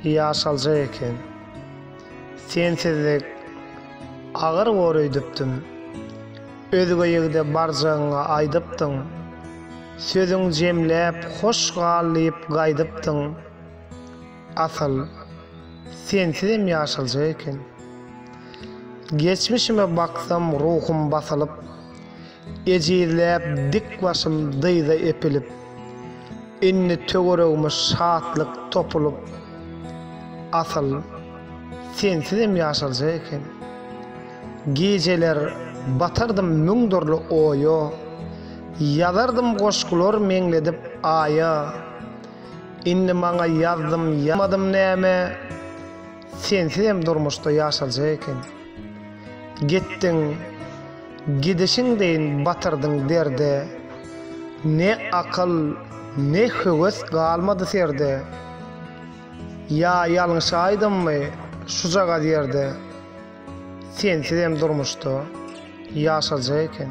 ýaşaljak eken. Sensizlik agyr bor öýdüpdim. Özge ýigde barjagyňy aýdypdyň. Sözüň jemläp hoş gal diýip gaýdypdyň. Asyl, sensizem ýaşaljak eken. Geçmişime baksam ruhum basylyp, Ejizläp dik başym dyza epilip. Indi töweregime şatlyk topulyp, Asyl, sensizem ýaşaljak eken. Gijeler batardym müň dürli oýa, Ýazardym goşgular meňledip Aýa. Indi maňa ýazdym ýazmadym näme, Sensizem durmuşda ýaşaljak eken. Gitdiň, gidişiň deýin batyrdyň derde, Ne akyl, ne höwes galmady serde. Ýa ýalňyşaýdymmy şujagaz ýerde, Sensizem durmuşda ýaşaljak eken.